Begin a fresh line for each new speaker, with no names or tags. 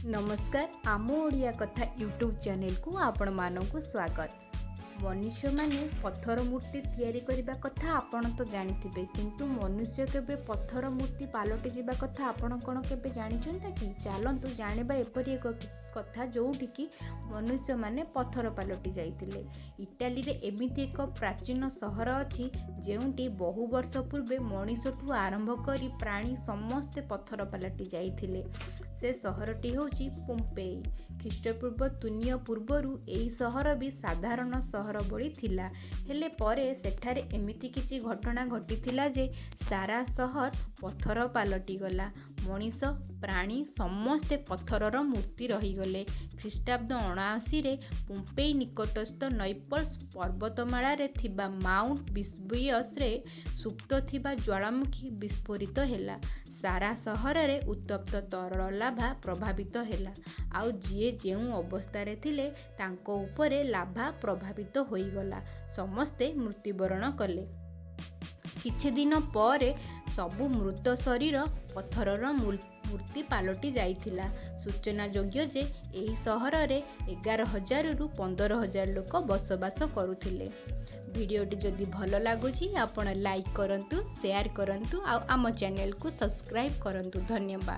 ନମସ୍କାର, ଆମ ଓଡ଼ିଆ କଥା ୟୁଟ୍ୟୁବ୍ ଚ୍ୟାନେଲକୁ ଆପଣମାନଙ୍କୁ ସ୍ୱାଗତ। ମନୁଷ୍ୟମାନେ ପଥର ମୂର୍ତ୍ତି ତିଆରି କରିବା କଥା ଆପଣ ତ ଜାଣିଥିବେ, କିନ୍ତୁ ମନୁଷ୍ୟ କେବେ ପଥର ମୂର୍ତ୍ତି ପାଲଟି ଯିବା କଥା ଆପଣ କ'ଣ କେବେ ଜାଣିଛନ୍ତି କି? ଚାଲନ୍ତୁ ଜାଣିବା ଏପରି ଏକ କଥା, ଯେଉଁଠିକି ମନୁଷ୍ୟମାନେ ପଥର ପାଲଟି ଯାଇଥିଲେ। ଇଟାଲୀରେ ଏମିତି ଏକ ପ୍ରାଚୀନ ସହର ଅଛି, ଯେଉଁଠି ବହୁ ବର୍ଷ ପୂର୍ବେ ମଣିଷଠୁ ଆରମ୍ଭ କରି ପ୍ରାଣୀ ସମସ୍ତେ ପଥର ପାଲଟି ଯାଇଥିଲେ। ସେ ସହରଟି ହେଉଛି ପୋମ୍ପେଇ। ଖ୍ରୀଷ୍ଟପୂର୍ବ 3 ପୂର୍ବରୁ ଏହି ସହର ବି ସାଧାରଣ ସହର ଭଳି ଥିଲା। ହେଲେ ପରେ ସେଠାରେ ଏମିତି କିଛି ଘଟଣା ଘଟିଥିଲା ଯେ ସାରା ସହର ପଥର ପାଲଟିଗଲା। ମଣିଷ, ପ୍ରାଣୀ ସମସ୍ତେ ପଥରର ମୂର୍ତ୍ତି ରହିଗଲେ। ଖ୍ରୀଷ୍ଟାବ୍ଦ 79ରେ ପୋମ୍ପେଇ ନିକଟସ୍ଥ ନୈପଲ୍ସ ପର୍ବତମାଳାରେ ଥିବା ମାଉଣ୍ଟ ଭିସୁଭିୟସରେ ସୁପ୍ତ ଥିବା ଜ୍ୱାଳାମୁଖୀ ବିସ୍ଫୋରିତ ହେଲା। ସାରା ସହରରେ ଉତ୍ତପ୍ତ ତରଳ ଲାଭା ପ୍ରବାହିତ ହେଲା, ଆଉ ଯିଏ ଯେଉଁ ଅବସ୍ଥାରେ ଥିଲେ ତାଙ୍କ ଉପରେ ଲାଭା ପ୍ରବାହିତ ହୋଇଗଲା। ସମସ୍ତେ ମୃତ୍ୟୁବରଣ କଲେ। କିଛି ଦିନ ପରେ ସବୁ ମୃତ ଶରୀର ପଥରର ମୂର୍ତ୍ତି ପାଲଟି ଯାଇଥିଲା। ସୂଚନାଯୋଗ୍ୟ ଯେ ଏହି ସହରରେ 11,000ରୁ 15,000 ଲୋକ ବସବାସ କରୁଥିଲେ। ଭିଡ଼ିଓଟି ଯଦି ଭଲ ଲାଗୁଛି, ଆପଣ ଲାଇକ୍ କରନ୍ତୁ, ସେୟାର କରନ୍ତୁ ଆଉ ଆମ ଚ୍ୟାନେଲକୁ ସବସ୍କ୍ରାଇବ୍ କରନ୍ତୁ। ଧନ୍ୟବାଦ।